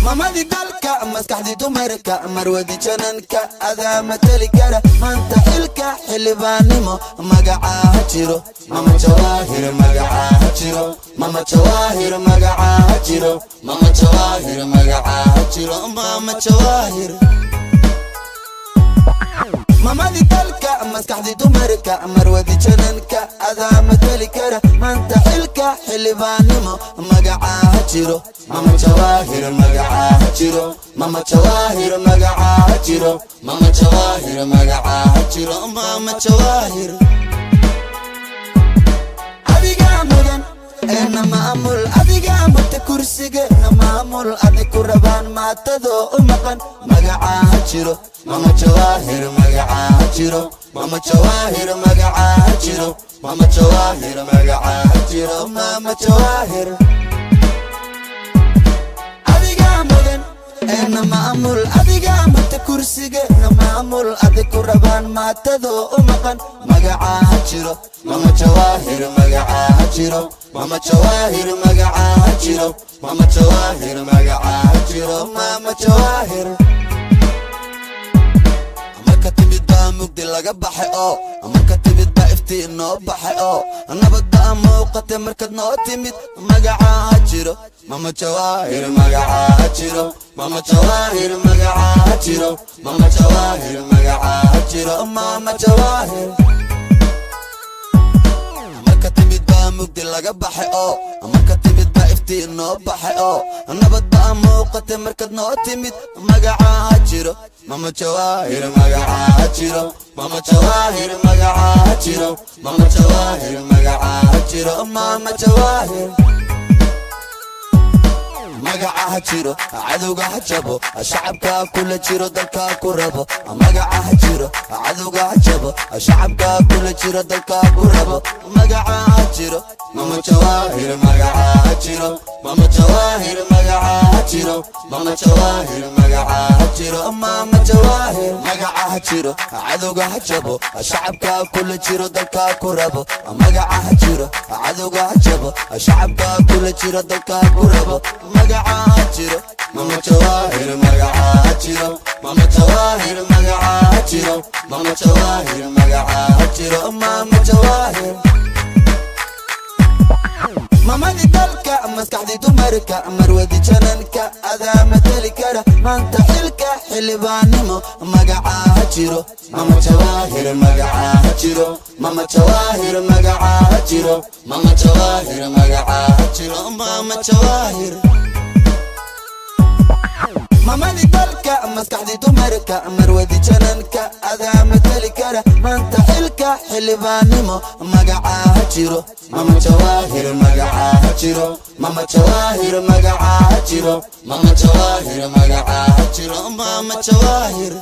Mamadii dalka, maskaxdii dumarka, marwadi jananka, adaa matali kara maanta xilka xildhibaannimo. Magacaa ha jiro, Mama Jawaahir, magacaa ha jiro, Mama Jawaahir, magacaa ha jiro, Mama Jawaahir, magacaa ha jiro, Mama Jawaahir. Mamadii dalka, maskaxdii dumarka, marwadi jananka, adaa matali kara maanta xilka xildhibaannimo. Magacaa ha jiro, Mama Jawaahir, magacaa ha jiro, Mama Jawaahir, magacaa ha jiro, Mama Jawaahir, magacaa ha jiro, Mama Jawaahir. Adigaa mudan eena maamul, adigaa mata kursigeena maamul, adig ku rabaan maatadoo u maqan. Magacaa ha jiro, Mama Jawaahir, magacaa ha jiro, Mama Jawaahir, magacaa ha jiro, Mama Jawaahir, magacaa ha jiro, Mama Jawaahir. Adigaa mudan eena maamul, adigaa mata kursigeena maamul, adig ku rabaan maatadoo u maqan. Magacaa ha jiro, Mama Jawaahir, magacaa ha jiro, Mama Jawaahir, magacaa ha jiro, Mama Jawaahir, magacaa ha jiro, Mama Jawaahir. Marka timid baa mugdi laga baxay oo marka timid baa iftiin noo baxay oo nabad baa muuqatay markaad noo timid. Magacaa ha jiro, Mama Jawaahir, magacaa ha jiro, Mama Jawaahir, magacaa ha jiro, Mama Jawaahir, magacaa ha jiro, Mama Jawaahir. Marka timid baa mugdi laga baxay oo marka timid baa iftiin noo baxay oo nabad baa muuqatay markaad noo timid. Magacaa ha jiro, Mama Jawaahir, magacaa ha jiro, Mama Jawaahir, magacaa ha jiro, Mama Jawaahir, magacaa ha jiro, Mama Jawaahir. Magaca ha jiro, cadowga ha jabo, shacabka kula jiro, dalka ku rabo. Magaca ha jiro, cadowga ha jabo, shacabka kula jiro, dalka ku rabo. Magaca ha jiro, Mama Jawaahir, magaca ha jiro, Mama Jawaahir, magaca ha jiro, Mama Jawaahir, magaca ha jiro, Mama Jawaahir. Magaca ha jiro, cadowga ha jabo, shacabka kula jiro, dalka ku rabo. Magaca ha jiro, cadowga ha jabo, shacabka kula jiro, dalka ku rabo. Magaca ha jiro, Mama Jawaahir, magaca ha jiro, Mama Jawaahir, magaca ha jiro, Mama Jawaahir, magaca ha jiro, Mama Jawaahir. Mamadii dalka, maskaxdii dumarka, marwadi jananka, adaa matali kara maanta xilka xildhibaannimo. Magacaa ha jiro, Mama Jawaahir, magacaa ha jiro, Mama Jawaahir, magacaa ha jiro, Mama Jawaahir, magacaa ha jiro, Mama Jawaahir. Mamadii dalka, maskaxdii dumarka, marwadi jananka, adaa matali kara maanta xilka xildhibaannimo. Magacaa ha jiro, Mama Jawaahir, magacaa ha jiro, Mama Jawaahir, magacaa ha jiro, Mama Jawaahir, magacaa ha jiro, Mama Jawaahir.